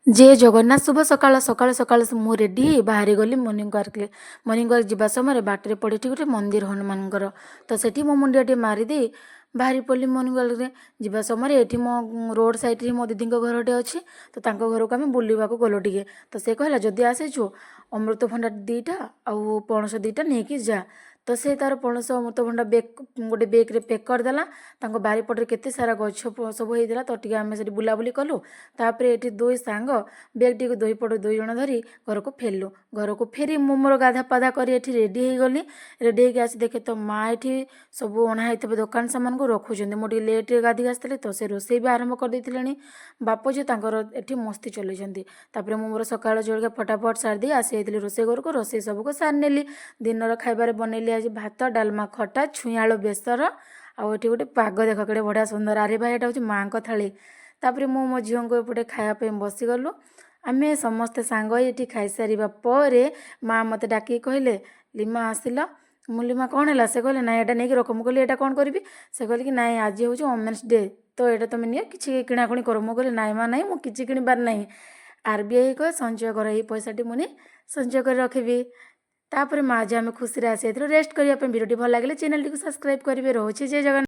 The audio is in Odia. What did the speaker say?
ଜୟ ଜଗନ୍ନାଥ, ଶୁଭ ସକାଳ। ସକାଳୁ ସକାଳୁ ମୁଁ ରେଡ଼ି ହେଇ ବାହାରି ଗଲି ମର୍ଣ୍ଣିଂ ୱାର୍କରେ। ମର୍ଣ୍ଣିଂ ୱାର୍କ ଯିବା ସମୟରେ ବାଟରେ ପଡ଼େ ଗୋଟେ ମନ୍ଦିର ହନୁମାନଙ୍କର। ତ ସେଠି ମୋ ମୁଣ୍ଡିଆଟିଏ ମାରିଦେଇ ବାହାରି ପଡ଼ିଲି ମର୍ଣ୍ଣିଂ ୱାର୍କରେ। ଯିବା ସମୟରେ ଏଠି ମୋ ରୋଡ଼ ସାଇଡ଼୍ରେ ମୋ ଦିଦିଙ୍କ ଘରଟେ ଅଛି। ତ ତାଙ୍କ ଘରକୁ ଆମେ ବୁଲିବାକୁ ଗଲୁ ଟିକେ। ତ ସେ କହିଲା, ଯଦି ଆସିଛୁ, ଅମୃତଭଣ୍ଡା ଦୁଇଟା ଆଉ ପଣସ ଦୁଇଟା ନେଇକି ଯା। ତ ସେ ତାର ପଣସ, ଅମୃତଭଣ୍ଡା ବେଗ୍ ଗୋଟେ ବେଗ୍ରେ ପ୍ୟାକ୍ କରିଦେଲା। ତାଙ୍କ ବାରିପଟରେ କେତେ ସାରା ଗଛ ସବୁ ହେଇଥିଲା। ତ ଟିକେ ଆମେ ସେଠି ବୁଲାବୁଲି କଲୁ। ତାପରେ ଏଠି ଦୁଇ ସାଙ୍ଗ ବେଗ୍ଟିକୁ ଦୁଇ ପଟୁ ଦୁଇ ଜଣ ଧରି ଘରକୁ ଫେରିଲୁ। ଘରକୁ ଫେରି ମୁଁ ମୋର ଗାଧା ପାଧା କରି ଏଠି ରେଡ଼ି ହେଇଗଲି। ରେଡ଼ି ହେଇକି ଆସି ଦେଖେ ତ ମା ଏଠି ସବୁ ଅଣା ହେଇଥିବା ଦୋକାନ ସାମାନକୁ ରଖୁଛନ୍ତି। ମୁଁ ଟିକେ ଲେଟ୍ରେ ଗାଧିକି ଆସିଥିଲି, ତ ସେ ରୋଷେଇ ବି ଆରମ୍ଭ କରିଦେଇଥିଲେଣି। ବାପ ଝିଅ ତାଙ୍କର ଏଠି ମସ୍ତି ଚଲେଇଛନ୍ତି। ତାପରେ ମୁଁ ମୋର ସକାଳ ଜଳଖିଆ ଫଟାଫଟ ସାରିଦେଇ ଆସିଯାଇଥିଲି ରୋଷେଇ ଘରକୁ। ରୋଷେଇ ସବୁକୁ ସାରିନେଲି। ଦିନର ଖାଇବାରେ ବନେଇଲି ଆଜି ଭାତ, ଡାଲମା, ଖଟା, ଛୁଇଁ ଆଳୁ ବେସର। ଆଉ ଏଠି ଗୋଟେ ପାଗ ଦେଖ, କେଡ଼େ ବଢ଼ିଆ ସୁନ୍ଦର। ଆରେ ଭାଇ, ଏଇଟା ହେଉଛି ମାଆଙ୍କ ଥାଳି। ତାପରେ ମୁଁ ମୋ ଝିଅଙ୍କୁ ଏପଟେ ଖାଇବା ପାଇଁ ବସିଗଲୁ। ଆମେ ସମସ୍ତେ ସାଙ୍ଗ ହେଇ ଏଠି ଖାଇସାରିବା ପରେ ମା ମୋତେ ଡାକିକି କହିଲେ, "ଲିମା, ଆସିଲ।" ମୁଁ, "ଲିମା, କ'ଣ ହେଲା?" ସେ କହିଲେ, "ନାଇଁ, ଏଇଟା ନେଇକି ରଖ।" ମୁଁ କହିଲି, "ଏଇଟା କ'ଣ କରିବି?" ସେ କହିଲେ କି, "ନାଇଁ, ଆଜି ହେଉଛି ଓମେନ୍ସ ଡେ, ତ ଏଇଟା ତୁମେ ନିଅ, କିଛି କିଣାକୁଣି କର।" ମୁଁ କହିଲି, "ନାଇଁ ମା, ନାଇଁ, ମୁଁ କିଛି କିଣିବାର ନାହିଁ। ଆରବିଆଇ କହ ସଞ୍ଚୟ କର, ଏଇ ପଇସାଟି ମୁଁ ନେଇ ସଞ୍ଚୟ କରି ରଖିବି।" ତାପରେ ମା ଝିଅ ଆମେ ଖୁସିରେ ଆସିଯାଇଥିଲୁ ରେଷ୍ଟ କରିବା ପାଇଁ। ଭିଡ଼ିଓଟି ଭଲ ଲାଗିଲେ ଚ୍ୟାନେଲଟିକୁ ସବସ୍କ୍ରାଇବ୍ କରିବେ। ରହୁଛି, ଜୟ ଜଗନ୍ନାଥ।